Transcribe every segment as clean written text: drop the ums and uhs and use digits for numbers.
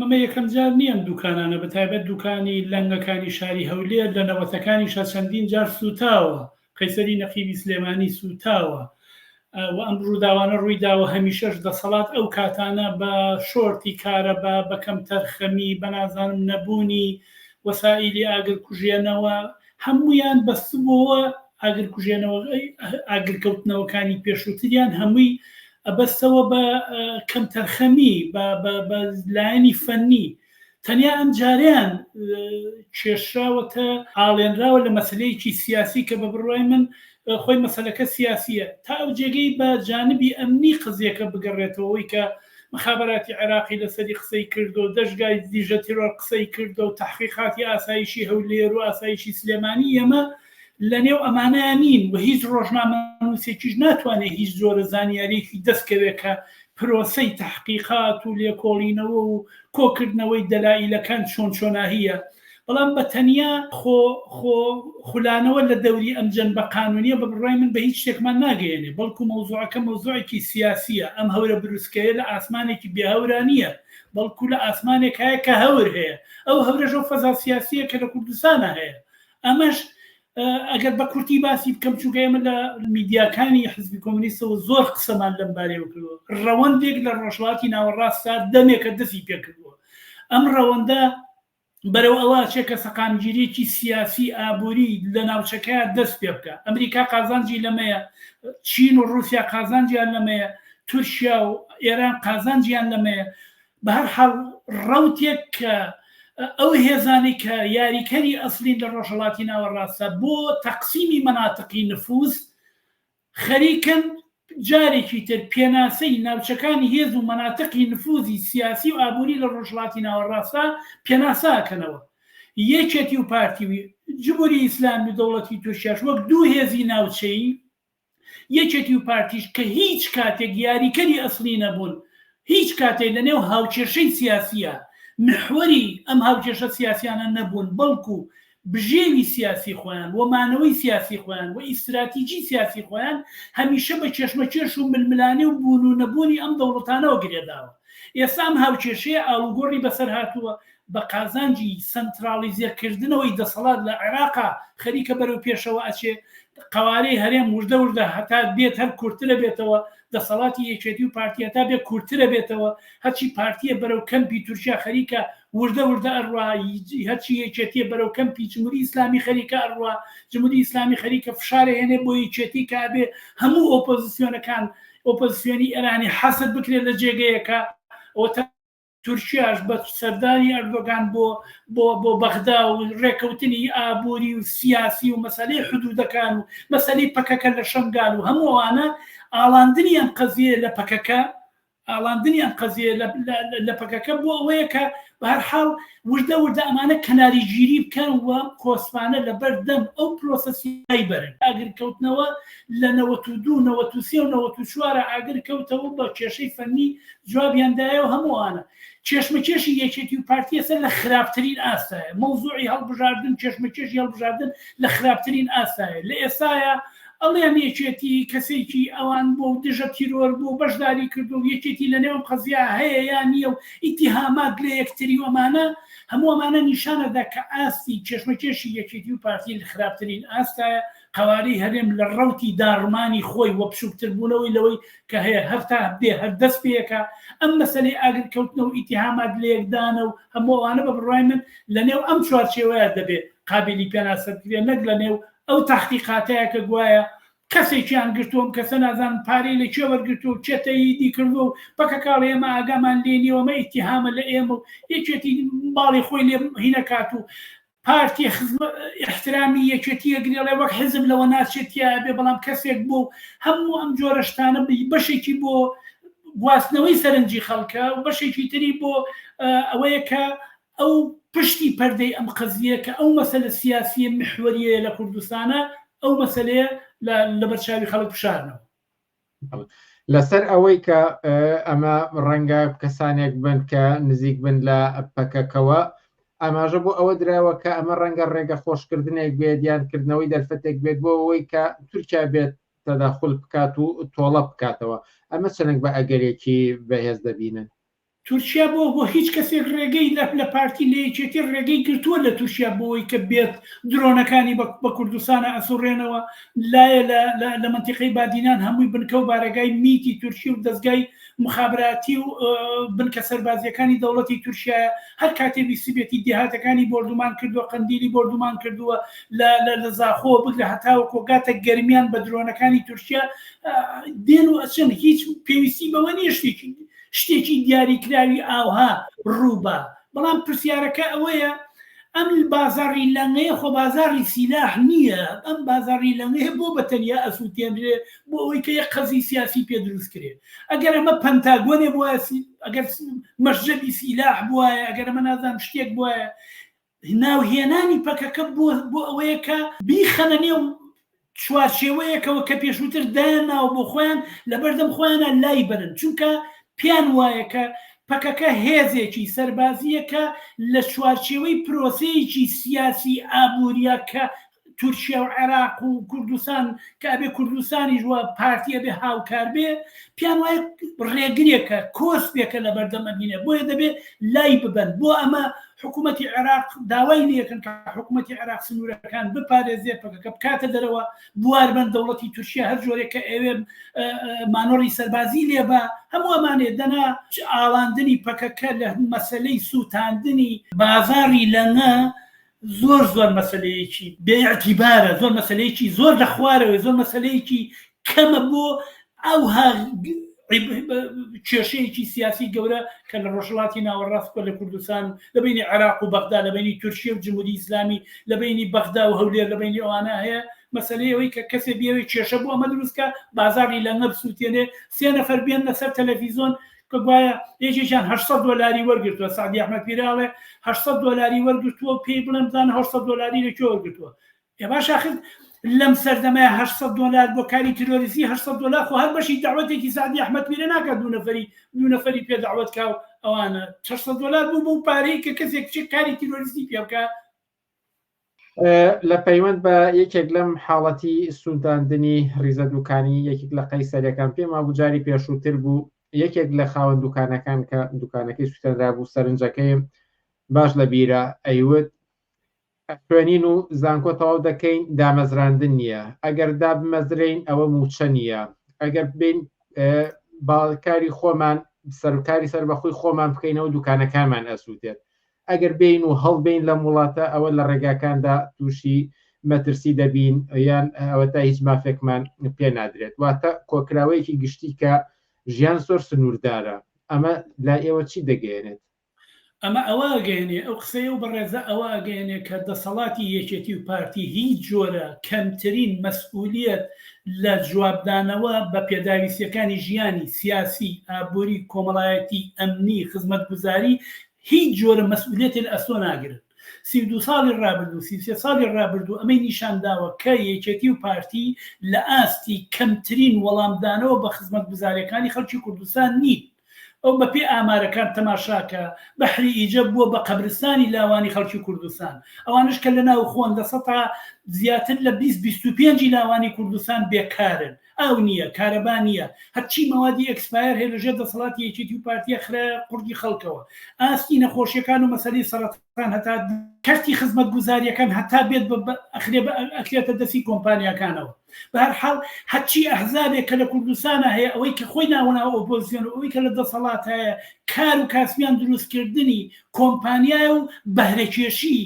ئەمە یەکەم جار نییە ئەم دوکانانە بە تایبەت دوکانی لەنگەکانی شاری هەولێر لە نەوەتەکانیشا چەندین جار سووتاوە، قەیسەری نەقیبی سلێمانی سووتاوە و ئەم ڕووداوانە ڕووی داوە، هەمیشەش دەسەڵات ئەو کاتانە بە شۆرتی کارەبا، بە کەمتەرخەمی، بە نازانم نەبوونی وەسائیلی ئاگرکوژێنەوە هەموویان بەستبۆوە ئاگرکوژێنەوە ئاگرکەوتنەوەکانی پێشووتریان هەمووی ئەبەستەوە بە کەمتەرخەمی بە بە لایەنی فەنی تەنیا ئەم جارەیان کێشراوەتە ئاڵێنراوە لە مەسلەیەکی سیاسی کە بە بڕوای من خۆی مەسەلەکە سیاسیە تا ئەو جێگەی بە جانبی ئەمنی قزیەکە بگەڕێتەوەی کە مخابراتی عێراقی لەسەری قسەی کردو دەشگای دیژە تیرۆر قسەی کردو تحقیقاتی ئاسایشی هەولێر و ئاسایشی سلێمانی ئێمە لەنێو ئەمانەیا نین و هیچ ڕۆژنامەنووسێکیش ناتوانێت هیچ جۆرە زانیاریەکی دەست کەوێت کە پرۆسەی تەحقیقات و لێکۆڵینەوە و کۆکردنەوەی دەلائیلەکان چۆن چۆناهیە بەڵام بە تەنیا خۆ خۆ خولانەوە لە دەوری ئەم جەنبە قانونیە بە بڕوای من بە هیچ شتێکمان ناگەیەنێ بەڵکو مەوزوعەکە مەوزوعێکی سیاسیە ئەم هەورە بروسکەیە لە ئاسمانێکی بێ هەورا نیە بەڵکو لە ئاسمانێک هەیە کە هەور هەیە ئەو هەورەش ئەو فەزا سیاسیە کە لە کوردستانا هەیە ئەمەش ئەگەر بە کورتی باسی بکەم چونکە ئێمە لە میدیاکانی حزبی کۆمۆنیستەوە زۆر قسەمان لەم بارەیەوە کردووە ڕەوەندێک لە ڕۆژهەڵاتی ناوەڕاستدا دەمێکە دەستی پێکردووە ئەم ڕەوەندە بەرەو ئەوە ئەچێ کە سەقامگیریەکی سیاسی ئابووری لە ناوچەکەیا دەست پێ بکا ئەمریکا قازانجی لەمەیە چین و ڕوسیا قازانجیان لەمەیە تورکیا و ئێران قازانجیان لەمەیە بە هەر حاڵ ڕەوتێک کە ئەو هێزانەی کە یاریکەری ئەسلین لە ڕۆژهەڵاتی ناوەڕاستدا بۆ تەقسیمی مەناتقی نفوز خەریکن جارێکی تر پێناسەی ناوچەکانی هێز و مەناتقی نفوزی سیاسی و ئابووری لە ڕۆژهەڵاتی ناوەڕاستدا پێناسە ئەکەنەوە. یەکێتی و پارتی و جمهوری ئیسلامی و دەوڵەتی تورکیاش وەک دوو هێزی ناوچەیی یەکێتی و پارتیش کە هیچ کاتێک یاریکەری ئەسڵی نەبوون، هیچ کاتێک لە نێو هاوکێشەی سیاسییە محوەری ئەم هاوکێشە سیاسیانە نەبوون، بەڵکو بژێوی سیاسی خۆیان و مانەوەی سیاسی خۆیان و ئیستراتیجی سیاسی خۆیان هەمیشە بە کێشمەکێش و ململانێ و بوون و نەبوونی ئەم دەوڵەتانەوە گرێداوە. ئێستا ئەم هاوکێشەیە ئاڵوگۆڕی بەسەر هاتووە، بە قازانجی سەنتراڵیزەکردنەوەی دەسەڵات لە عێراقا خەریکە بەرەو پێشەوە ئەچێ، قەوارەی هەرێم وردە وردە هەتا بێت هەر کورترەبێتەوە، دەسەڵاتی یەکێتی و پارتی هەتا بێت کورترەبێتەوە، هەرچی پارتیە بەرەو کەمپی تورکیا خەریکە وردە وردە ئەڕوا، هەرچی یەکێتیە بەرەو کەمپی جمهوری ئیسلامی خەریکە ئەڕوا، جمهوری ئیسلامی خەریکە فشارەهێنێ بۆ یەکێتی کە ئەبێ هەموو ئۆپۆزسیۆنەکان ئۆپۆزسیۆنی ئێرانی حەسر بکرێت لە جێگەیەکا، ئەوەتا تورکیاش بە سەردانی ئەردۆگان بۆ بۆ بۆ بەغدا و ڕێکەوتنی ئابووری و سیاسی و مەسەلەی حدودەکان و مەسەلەی پەکەکە لە شەنگال و هەموو ئەوانە ئاڵاندنی ئەم قەزیەیە لە پەکەکە ئاڵاندنی ئەم قەزیەیە لە لە پەکەکە بۆ ئەوەیە کە بە هەر حاڵ وردە وردە ئەمانە کەناریگیری بکەن و کۆسپانە لەبەر دەم ئەو پرۆسە سیای بەرن. ئاگرکەوتنەوە لە 92 93 و 94 ئاگر کەوتەوە بە کێشەی فەنی جوابیان دایەوە هەموو ئەوانە کێشمەکێشی یەکێتی و پارتی ئێستا لە خراپترین ئاستایە مەوزوعی هەڵبژاردن کێشمەکێشی هەڵبژاردن لە خراپترین ئاستایە لە ئێستایا ئەڵێن یەکێتی کەسێکی ئەوان بۆ و دژە تیرۆر بۆ بەشداری کردو و یەکێتی لە نێو ئەم قەزیە هەیە یا نییە و ئیتیهامات لە یەکتری و ئەمانە هەموو ئەمانە نیشانەدا کە ئاستی کێشمەکێشی یەکێتی و پارتی لە خراپترین ئاستایە قەوارەی هەرێم لە ڕەوتی داڕمانی خۆی و بچووکتربوونەوەی لەوەی کە هەیە هەر تا بێ هەر دەست پێکا ئەم مەسەلەی ئاگرکەوتنە و ئیتیهامات لەیەکدانە و هەموو ئەوانە بە بڕوای من لە نێو ئەم چوارچێوەیە دەبێ قابیلی پێناسە بکرێ نەک لە نێو ئەو تەحقیقاتەیە کە گوایە کەسێکیان گرتووە ئەم کەسە نازانم پارەی لە کوێ وەرگرتووە و کێ تەییدی کردووە و پەکەکە ئەڵێ ئێمە ئاگامان لێ نییە و ئەمە ئیتیهامە لە ئێمە و یەکێتی باڵی خۆی لێ هینەکات و پارتی ئیحترامی یەکێتی ئەگرێ ئەڵێ وەک حزب لەوە ناچێت تیا بێ بەڵام کەسێک بۆ هەموو ئەم جۆرە شتانە بەشێکی بۆ گواستنەوەی سەرنجی خەڵکە و بەشێکی تری بۆ ئەوەیە کە ئەو پشتی پەردەی ئەم قەزیە کە ئەو مەسەلە سیاسیە محوەریەیە لە کوردستانە ئەو مەسەلەیە لەبەر چاوی خەڵک بشارنەوە. لەسەر ئەوەی کە ئەمە ڕەنگە کەسانێک بن کە نزیک بن لە پەکەکەوە ئاماژە بۆ ئەوە دراوە کە ئەمە ڕەنگە ڕێگە خۆشکردنێک بێت یان کردنەوەی دەرفەتێک بێت بۆ ئەوەی کە تورکیا بێت تەداخل بکات و تۆڵە بکاتەوە ئەمە چەندێک بە ئەگەرێکی بەهێز دەبینن؟ تورکیا بۆ بۆ هیچ کەسێک ڕێگەی لە لە پارتی لە یەکێتی ڕێگەی گرتووە لە تورکیا بۆی کە بێت درۆنەکانی بە بە کوردستانە ئەسوڕێنەوە لایە لە لە لە مەنتیقەی بادینان هەمووی بنکە و بارەگای میتی تورکی و دەزگای مخابراتی و بنکە سەربازیەکانی دەوڵەتی تورکیایە هەر کاتێ ویستبێتی دێهاتەکانی بۆردومان کردووە قەندیلی بۆردومان کردووە لە لە لە زاخۆوە بگرە هەتاوەکۆ گاتە گەرمیان بە درۆنەکانی تورکیا دێن و ئەچن هیچ پێویستی بەوە نییە شتێکی شتێکی دیاریکراوی ئاوها ڕووبا بەڵام پرسیارەکە ئەوەیە ئەم بازاڕی لەنگەیە خۆ بازاڕی سیلاح نییە ئەم بازاڕی لەنگەیە بۆ بە تەنیا ئەسووتێنرێ بۆ ئەوەی کە یەک قەزی سیاسی پێ دروست کرێ ئەگەر ئەمە پەنتاگۆنێ بوایە ئەگەر مەشجەبی سیلاح بوایە ئەگەر ئەمە نازانم شتێک بوایە ناوهێنانی پەکەکە بۆ بۆ ئەوەیە کە بیخەنە نێو چوارچێوەیەکەوە کە پێشووتر دایانناوە بۆ خۆیان لەبەردەم خۆیانە لای بەرن چونکە پێیان وایە کە پەکەکە هێزێکی سەربازییە کە لە چوارچێوەی پرۆسەیەکی سیاسی ئابووریە کە تورکیا و عێراق و کوردستان کە ئەبێ کوردستانیش وە پارتی ئەبێ هاوکار بێ پێیان وایە ڕێگرێکە کۆسپێکە لەبەردەم ئەبینێ بۆیە دەبێ لای ببەن بۆ ئەمە حکوومەتی عێراق داوای لەکەن کە حکوومەتی عێراق سنوورەکان بپارێزێ پەکەکە بکاتە دەرەوە بوار بەن دەوڵەتی تورکیا هەر جۆرێک کە ئەوێ مانۆڕی سەربازی لێبا هەموو ئەمانێ دەنا ئاڵاندنی پەکەکە لە مەسلەی سووتاندنی بازاڕی لەنگە زۆر زۆر مەسلەیەکی بێ ئیعتیبارە زۆر مەسلەیەکی زۆر لە خوارەوەی زۆر مەسلەیەکی کەمە بۆ ئەوها کێشەیەکی سیاسی گەورە کە لە ڕۆژهەڵاتی ناوەڕاست و لە کوردستان و لە بینی عێراق و بەغدا لە بینی تورکیە و جمهوری ئیسلامی لە بینی بەغدا و هەولێر لە بینی ئەوانە هەیە مەسەلەی ئەوەی کە کەسێ بیەوێ کێشە بۆ ئەمە دروست کە بازاڕی لەنگە بسووتێنێ سێ نەفەر بێننە سەر تەلەفیزۆن کە گوایە یەکێکیان 800 دۆلاری وەرگرتووە سەعدی ئەحمەد پیرە ئەڵێ 800 دۆلاری وەرگرتووە و پێی بڵێن بزانە 800 دۆلاری لە کوێ وەرگرتووە ئێ باش ئاخر لەم سەردەمەیە 800 دۆلار بۆ کاری ترۆریستی 800 دۆلار خۆ هەر بەشی دەعوەتێکی سەعدی ئەحمەد پیرە ناکات دوو نەفەری دوو نەفەری پێ دەعوەت کا و ئەوانە 600 دۆلار بوو بەو پارەی کە کەسێک بچێت کاری تیرۆریستی پێ بکا. لە پەیوەند بە یەکێک لەم حاڵەتی سووتاندنی ڕیزە دوکانی یەکێک لە قەیسەریەکان پێم وابوو جاری پێشووتر بوو یەکێک لە خاوەن دوکانەکان کە دوکانەکەی سووتێنرابوو سەرنجەکەی باش لە بیرە ئەیوت ئەخوێنین و زانکۆ تەواو دەکەین دامەزراندن نییە ئەگەر دابمەزرێین ئەوە مووچە نییە ئەگەر بین باکاری خۆمان سەرکاری سەربەخۆی خۆمان بکەینەوە دوکانەکانمان ئەسووتێت ئەگەر بین و هەڵبین لەم وڵاتە ئەوە لە ڕێگاکاندا تووشی مەترسی دەبین یان ئەوە تا هیچ مافێکمان پێ نادرێت واتە کۆکراوەیەکی گشتی کە ژیان زۆر سنووردارە ئەمە لای ئێوە چی دەگەیەنێت؟ ئەمە ئەوە ئەگەیەنێ، ئەو قسەی ئەو بەڕێزە ئەوە ئەگەیەنێ کە دەسەڵاتی یەکێتی و پارتی هیچ جۆرە کەمترین مەسئولیەت لە جوابدانەوە بە پێداویستیەکانی ژیانی سیاسی، ئابوری، کۆمەڵایەتی، ئەمنی، خزمەتگوزاری هیچ جۆرە مەسئولیەتێ لە ئەستۆ ناگرن. 32 ساڵی ڕابردوو، 33 ساڵی ڕابردوو ئەمەی نیشان داوە کە یەکێتی و پارتی لە ئاستی کەمترین وەڵامدانەوە بە خزمەتگوزاریەکانی خەڵکی کوردستان نین. ئەو بە پێی ئامارەکان تەماشاکە بەحری ئیجە بووە بە قەبرستانی لاوانی خەڵکی کوردستان ئەوانەش کە لە ناوخۆن لە سەتا زیاتر لە 20 25 لاوانی کوردستان بێکارن ئاو نییە کارەبا نییە هەرچی مەوادی expire هەیە لەژێر دەسەڵاتی یەکێتی و پارتیە خرایە قوڕگی خەڵکەوە ئاستی نەخۆشیەکان و مەسەلەی سەرەتان هەتا کەرتی خزمەتگوزاریەکان هەتا بێت ئەخرێ ئەکرێتە دەستی کۆمپانیاکانەوە بە هەر حاڵ هەرچی ئەحزابێک کە لە کوردستانە هەیە ئەوەی کە خۆی ناوەناو ئۆپۆزیسیۆن و ئەوەی کە لە دەسەڵات هەیە کار و کاسبیان دروستکردنی کۆمپانیایە و بەهرەکێشی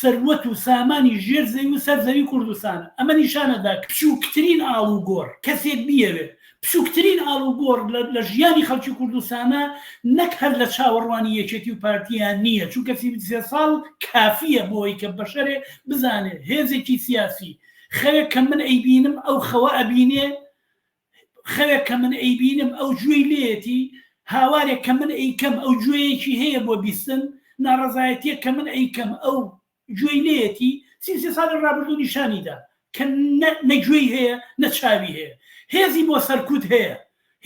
سەروەت و سامانی ژێر زەوی و سەر زەوی کوردستانە. ئەمە نیشانەدا بچووکترین ئاڵوگۆڕ کەسێک بیەوێت بچووکترین ئاڵوگۆڕ لە ژیانی خەڵکی کوردستانە نەک هەر لە چاوەڕوانی یەکێتی و پارتیان نییە چونکە 33 ساڵ کافیە بۆی کە بەشەرێ بزانێ هێزێکی سیاسی خەوێک کە من ئەیبینم ئەو خەوە ئەبینێ خەوێک کە من ئەیبینم ئەو گوێی لێیەتی، هاوارێک کە من ئەیکەم ئەو گوێیەکی هەیە بۆ بیستن، ناڕەزایەتیەک کە من ئەیکەم ئەو گوێی لێیەتی، 33 ساڵی ڕابردوو نیشانی دا کە نە نە گوێی هەیە نە چاوی هەیە. هێزی بۆ سەرکوت هەیە،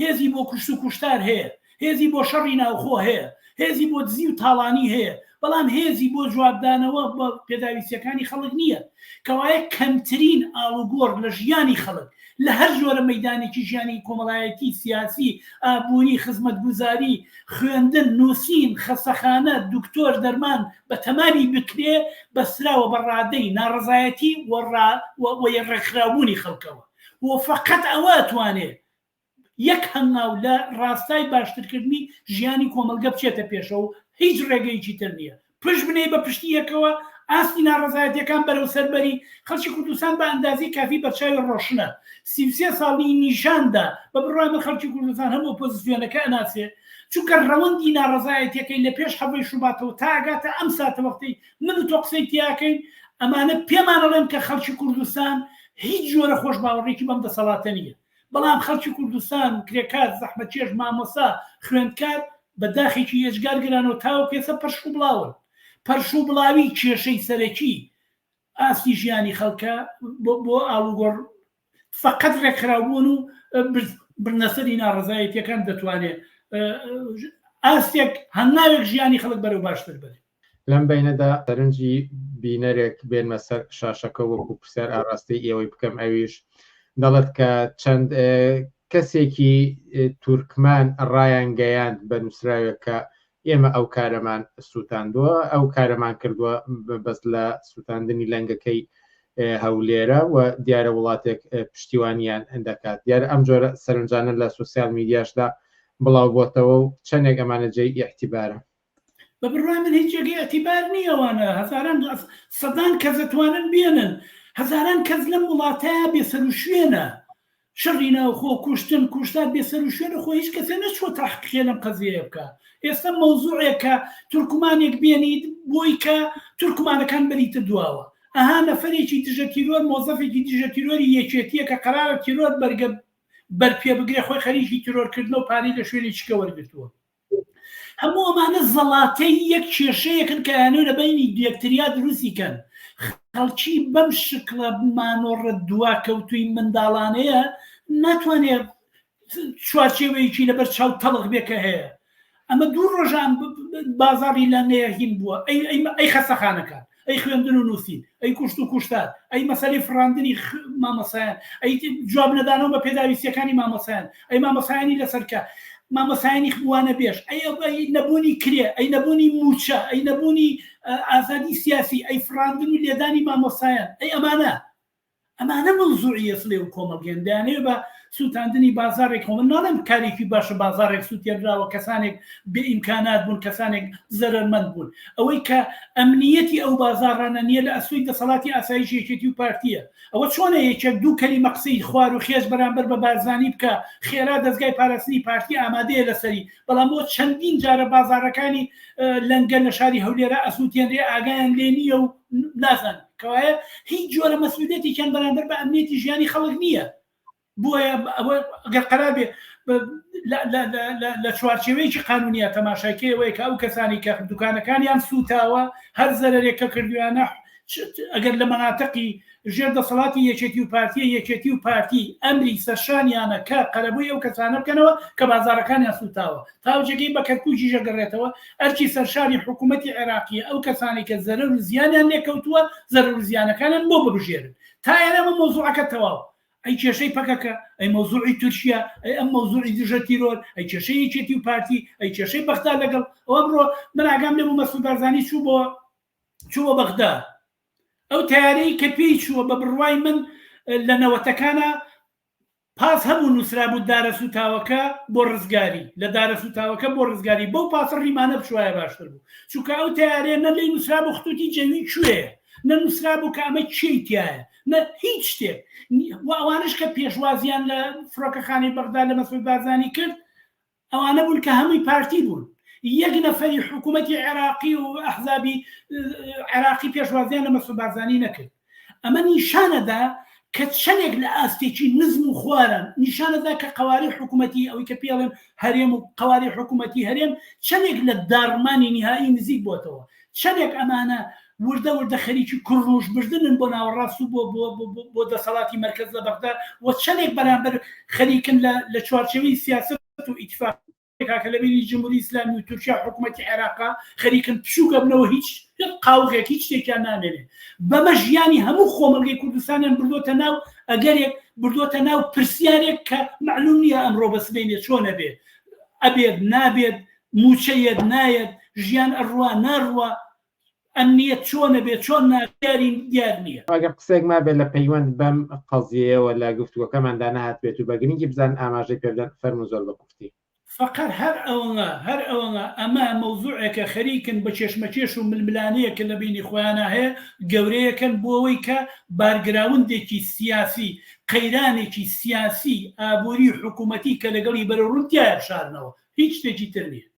هێزی بۆ کوشت و کوشتار هەیە، هێزی بۆ شەڕی ناوخۆ هەیە، هێزی بۆ دزی و تاڵانی هەیە. بەڵام هێزی بۆ جوابدانەوە بە پێداویستیەکانی خەڵک نییە. کەوایە کەمترین ئاڵوگۆڕ لە ژیانی خەڵک لە هەر جۆرە مەیدانێکی ژیانی کۆمەڵایەتی، سیاسی، ئابووری، خزمەتگوزاری، خوێندن، نووسین، خەسەخانە، دکتۆر، دەرمان بە تەمامی بکرێ بەستراوە بە ڕادەی ناڕەزایەتی و ڕێکخراوبوونی خەڵکەوە و فەقەت ئەوە ئەتوانێ یەک هەنگاو لە ڕاستای باشترکردنی ژیانی کۆمەڵگە بچێتە پێشەوە و هیچ ڕێگەیەکی تر نییە پشت بنێی بە پشتی یەکەوە، ئاستی ناڕەزایەتیەکان بەرەو سەر بەری، خەڵکی کوردستان بە ئەندازەی کافی بەرچاوی ڕۆشنە، 33 ساڵی نیشان دا، بە بڕوای من خەڵکی کوردستان هەم ئۆپۆزسیۆنەکە ئەناسێ، چونکە ڕەوەندی ناڕەزایەتیەکەی لە پێش حەڤەی شوباتەوە تا ئەگاتە ئەم ساتەوەختەی من و تۆ قسەی تیاکەین، ئەمانە پێمان ئەڵێن کە خەڵکی کوردستان هیچ جۆرە خۆشباوەڕێکی بەم دەسەڵاتە نییە. بەڵام خەڵکی کوردستان، کرێکار، زەحمەتکێش، مامۆستا، خوێندکار بە داخێکی ئێجگار گرانەوە تاوەکو ئێستا پەرشوبڵاون. پەرشوبڵاوی کێشەی سەرەکی ئاستی ژیانی خەڵکە بۆ ئاڵوگۆڕ فەقەت ڕێکخراوبوون و بردنەسەری ناڕەزایەتیەکان دەتوانێت ئاستێک هەنگاوێک ژیانی خەڵک بەرەو باشتر بەرێت. لەم بەینەدا سەرنجی بینەرێک بێنمە سەر شاشەکە وەکو پرسیار ئاراستەی ئێوەی بکەم ئەویش دەڵێت کە چەند کەسێکی تورکمان ڕایان گەیاند بە نووسراوێک کە ئێمە ئەو کارەمان سووتاندووە ئەو کارەمان کردووە بەس لە سووتاندنی لەنگەکەی هەولێرە و دیارە وڵاتێک پشتیوانیان دەکات دیارە ئەم جۆرە سەرنجانە لە سوسیال میدیاشدا بڵاو بۆتەوە و چەندێک ئەمانە جێی ئیعتیبارە بە بڕوای من هیچ جێگەی ئیعتیبار نییە ئەوانە هەزاران سەدان کەس دەتوانن بێنن هەزاران کەس لەم وڵاتەیە بێسەروشوێنە شەڕی ناوخۆ کوشتن کوشتار بێسەروشوێنە خۆ هیچ کەسێ نەچووە تەحقیقێ لەم قەزیەیە بکا ئێستا مەوزوعێک کە تورکمانێک بێنیت بۆی کە تورکمانەکان بەریتە دواوە ئەها نەفەرێکی دژە تیرۆر مۆزەفێکی دژە تیرۆری یەکێتیە کە قەرارە تیرۆر بەرگە بەرپێ بگرێ خۆی خەریکی تیرۆرکردنە و پارەی لە شوێنێکی کە وەرگرتووە هەموو ئەمانە زەڵاتەی یەک کێشەیەکن کە ئەیانەوێت لە بەینی یەکتریا دروستی کەن خەڵکی بەم شکڵە مانۆڕە دواکەوتووی منداڵانەیە ناتوانێت چوارچێوەیەکی لەبەر چاو تەڵخ بێ کە هەیە ئەمە دوو ڕۆژان بازاڕی لە نەیە هین بووە ئەی ئەی خەسەخانەکان ئەی خوێندن و نووسین، ئەی کوشت و کوشتار، ئەی مەسەلەی فڕاندنی مامۆستایان، ئەی جواب نەدانەوە بە پێداویستیەکانی مامۆستایان، ئەی مامۆستایانی لەسەر کە مامۆستایانی وانەبێژ، ئەی ئەی نەبوونی کرێ، ئەی نەبوونی مووچە، ئەی نەبوونی ئازادی سیاسی، ئەی فڕاندن و لێدانی مامۆستایان، ئەی ئەمانە. ئەمانە مەوزوعی ئەسڵی ئەو کۆمەڵگەن دەیانەوێت بە سوتاندنی بازاڕێک خۆ من ناڵێم کارێکی باشە بازاڕێک سوتێنراوە کەسانێک بێ ئیمکانات بوون کەسانێک زەرەرمەند بوون ئەوەی کە ئەمنیەتی ئەو بازاڕانە نییە لە ئەستۆی دەسەڵاتی ئاسایش یەکێتی و پارتیە ئەوە چۆنە یەکێک دوو کەلیمە قسەی خوار و خێچ بەرامبەر بە بارزانی بکا خێرا دەزگای پاراستنی پارتی ئامادەیە لەسەری بەڵام بۆ چەندین جارە بازاڕەکانی لەنگە لە شاری هەولێرا ئەسوتێنرێ ئاگایان لێ نییە و نازان کەوایە هیچ جۆرە مەسئولیەتێکیان بەرامبەر بە ئەمنیەتی ژیانی خەڵک نییە بۆیە ئەوە ئەگەر قەرار بێ لە چوارچێوەیەکی قانونیە تەماشای کەی ئەوەیە کە ئەو کەسانی کە دوکانەکانیان سوتاوە هەر زەرەرێک کە کردویانە ئەگەر لە مەناتقی ژێر دەسەڵاتی یەکێتی و پارتیە یەکێتی و پارتی ئەمری سەرشانیانە کە قەرەبووی ئەو کەسانە بکەنەوە کە بازاڕەکانیان سوتاوە تاو جێگەی بە کەرکوکیش ئەگەڕێتەوە ئەرکی سەرشانی حکوومەتی عێراقیە ئەو کەسانی کە زەرەر و زیانیان لێکەوتووە زەرەر و زیانەکانیان بۆ ببژێرن تا ئێرە ئەمە مەوزوعەکە تەواو ئەی کێشەی پەکەکە، ئەی مەوزوعی تورکیا، ئەی ئەم مەوزوعی دژە تیرۆر، ئەی کێشەی یەکێتی و پارتی، ئەی کێشەی بەغدا لەگەڵ ئەو ئەمڕۆ من ئاگام لێ بوو مەسعود بارزانی چوو بۆ چوو بۆ بەغدا ئەو تەیارەی کە پێی چووە بە بڕوای من لە نەوەتەکانە پاس هەبوو نووسرابوو دارە سووتاوەکە بۆ ڕزگاری لە دارە سووتاوەکە بۆ ڕزگاری بەو پاسە ڕیمانە بچوایە باشتر بوو چونکە ئەو تەیارەیە نە لێی نووسرابوو ختووتی جەوی کوێیە نە نووسرابوو کە ئەمە کێی تیایە نە هیچ شتێک و ئەوانەش کە پێشوازیان لە فڕۆکەخانەی بەغدا لە مەسعود بارزانی کرد ئەوانە بوون کە هەمووی پارتی بوون یەک نەفەری حکوومەتی عێراقی و ئەحزابی عێراقی پێشوازیان لە مەسعود بارزانی نەکرد ئەمە نیشانەدا کە چەندێک لە ئاستێکی نزم و خوارن نیشانەدا کە قواری حکوومەتی ئەوەی کە پێڵێن هەرێم و قواری حکوومەتی هەرێم چەندێک لە داڕمانی نیهایی نزیک بۆتەوە چەندێک ئەمانە وردە وردە خەریکی کوڕنوش بردنن بۆ ناوەڕاست و بۆ بۆ بۆ دەسەڵاتی مەرکەز لە بەغدا و چەندێک بەرامبەر خەریکن لە لە چوارچێوەی سیاسەت و ئیتفاق. کاکە لە بینی جمهوری ئیسلامی و تورکیا و حکوومەتی عێراقا خەریکن پشووک ئەبنەوە هیچ قاوغێک هیچ شتێکیان نامێنێ. بەمە ژیانی هەموو خۆمەڵگەی کوردستانیان بردۆتە ناو ئەگەرێک، بردۆتە ناو پرسیارێک کە مەعلوم نییە ئەمڕۆ بە سبەینێ چۆن ئەبێ، ئەبێت نابێت، مووچە یەت نایەت، ژیان ئەڕوا ناڕوا، ئەمنیەت چۆن ئەبێ چۆن نا دیاری دیار نییە. ئەگەر قسەیەک مابێت لە پەیوەند بەم قەزیەیەوە لە گفتوگۆکەماندا نەهاتبێت و بە گرنگی بزانن ئاماژەی پێ بدەن فەرموون زۆر بە کورتی. فەقەر هەر ئەوەنە هەر ئەوەنە ئەمە مەوزوعێکە خەریکن بە کێشمەکێش و ململانێیەک کە لە بەینی خۆیانا هەیە گەورەیەکەن بۆ ئەوەی کە بارگراوندێکی سیاسی قەیرانێکی سیاسی ئابووری حکوومەتی کە لەگەڵی بەرەوڕوون تیایا بشارنەوە هیچ شتێکی تر نییە.